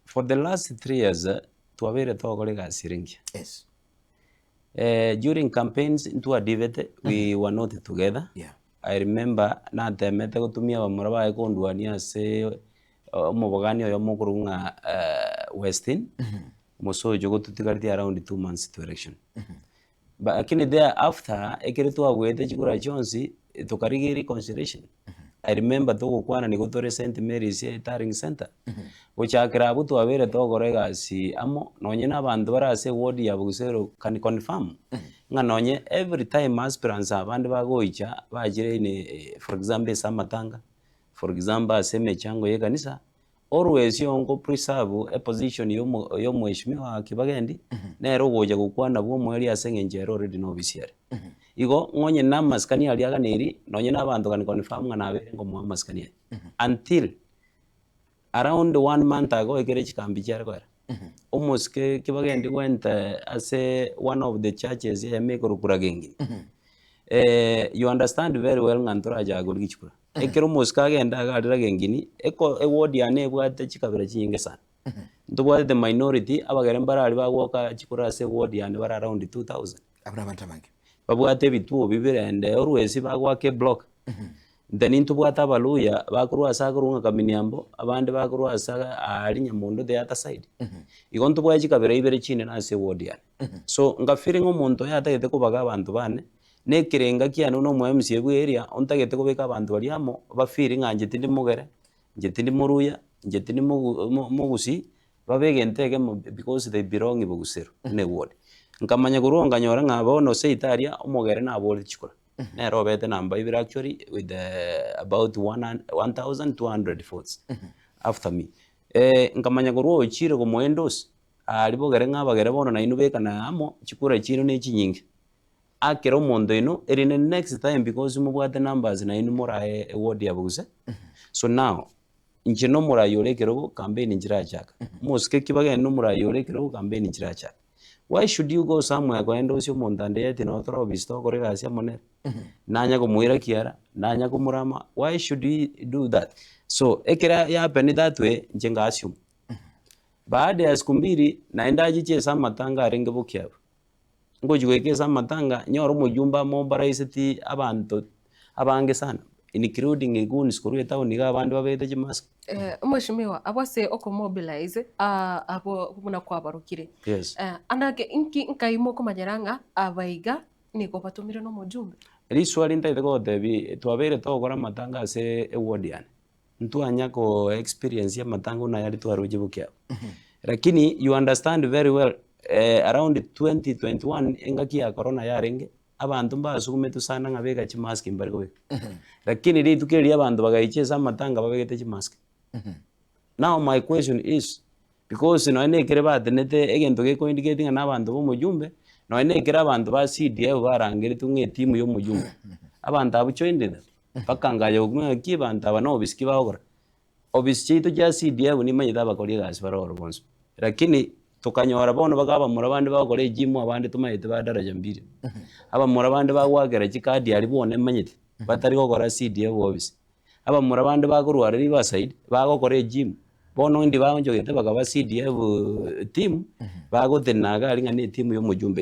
For the last 3 years twabeire togokora egasi ere engiya. During campaigns ntwadibete, we were not together. I remember natemete gotumia abamura baye kondwania ase omobogani oyomo okorokwa ng'a Westin, omosocho ogototigaretie around 2 months to election. Lakini thereafter ekero twagwete chikura chionsi, tokarigia reconciliation. I remember togokwana nigo tore St Mary's Taring Centre, gochakera abwo twabeire togokora egasi amo, nonye na abanto bare ase eward ya Bogusero can confirm, ng'a nonye every time aspirants abande bagoicha bachire in for example ase amatanga, for example ase emechango ya ekanisa, always ongo preserve eposition ya omo ya omheshimiwa Kibagendi, nere ogocha gokwana bwa omoerio ase eng'encho ere already na obisi ere. Igo ng'onye na amasikani aria aganeri, nonye na abanto can confirm ng'a nabeire nkomoa amasikani aya. Until around one month ago ekere chikambi chiare koera, omosike Kibagendi went ase one of the churches eyemo ekorokwa Ragengini, you understand very well ng'a ntorachake korigia chikura. Ekero omosike agenda iga aria Ragengini, eko eward yane ebwate chikabira chinyinge sana. Ntobwate the minority, abagere mbare aria bagwoka chikura ase eward yane bare around 2000. Abwo nabanto abange. Babwate ebituo bibirende always bagoaka eblock. Then ntobwate abaluhya bakorwa ase akorwa ng'a Kaminiambo, abande bakorwa ase aaria Nyamondo the other side. Igo ntobwate chikabira ibere chinene ase eward yane. So ngafeel ng'a omonto oyo atagete kobaga abanto bane, na ekerenga kiane buna omo MCA bwa area, ontagete kobeka abanto baria amo, bafeel ng'a inche tindi mogere, inche tindi moruya, inche tindi mogu mo mogusii, babe egento ekemo because they belong bogusero buna eward. Nkamanya korwa oo nkanyora ng'a bono seito aria, omogere naboreti chikura, nere obete namba ibere actually with about 1200 votes after me. Nkamanya korwa oo ochire komoendorse, aria bogere ng'a abagere bono nainwe bekana amo, chikura chiaino ne chinyinge. Akere omonto oino, erinde next time because mobwate numbers nainwe morae eward ya boguse, so now, inche na omorai ore ekerogo campaign nchirachaka, omosike ki bagende na omorai ore ekerogo campaign nchirachaka. Why should you go somewhere kogenda osie omonto ande yet nabo tore ofisi togokora egasi amo nere, nanya komoira kiara, nanya komorama, why should we do that? So, ekero ya happen that way, inche nga assume. Baada ya siku mbili, naende achiche ase amatanga arenge bokiabu. Ngochia goika ase amatanga, nyore omojumbe amombaraiseti abanto abange sana, including goons korwa etown iga abande babegete chimask. Omweshimiwa, abwo ase okomobilize abwo buna kwabarokire. Yes. Anake inki nkai mokomanyera ng'a abaiga nigo batomire nomojumbe? Riswali ntagete kogotebia, twabeire togokora amatanga ase eward yane. Ntwanya ko experience amatanga buna ayare twaroche bokia abwo. Lakini you understand very well around 2021 engaki ya corona yarenge, abanto mbasugumetwe sana ng'a beka chimask mbare kobeka. Lakini rituko erio abanto bagaicha ase amatanga babegete chimask. Now my question is, because nonye na ekere batenete egento geko indicate ng'a na abanto ba omojumbe, nonye na ekere abanto ba CDF barangeretwe ng'a etimu ya omojumbe, abanto abwo joined them. Mpaka ngacha gokumia ng'a ki abanto aba na obisi ki bagokora. Obisi chiaito chia CDF nimanyete abakori egasi bare oro bonsi. Lakini tokanyora bono baka abamura bande bagokora egym abande tomanyete ba daraja mbili. Abamura bande bagoakera chikadi aria bono emanyete, batari gokora CDF obisi. Abamura bande bakorwa aria Riverside, bagokora egym, bono indi baonchogete bakaba CDF team, bagotenena iga aria ng'a ne etimu ya omojumbe.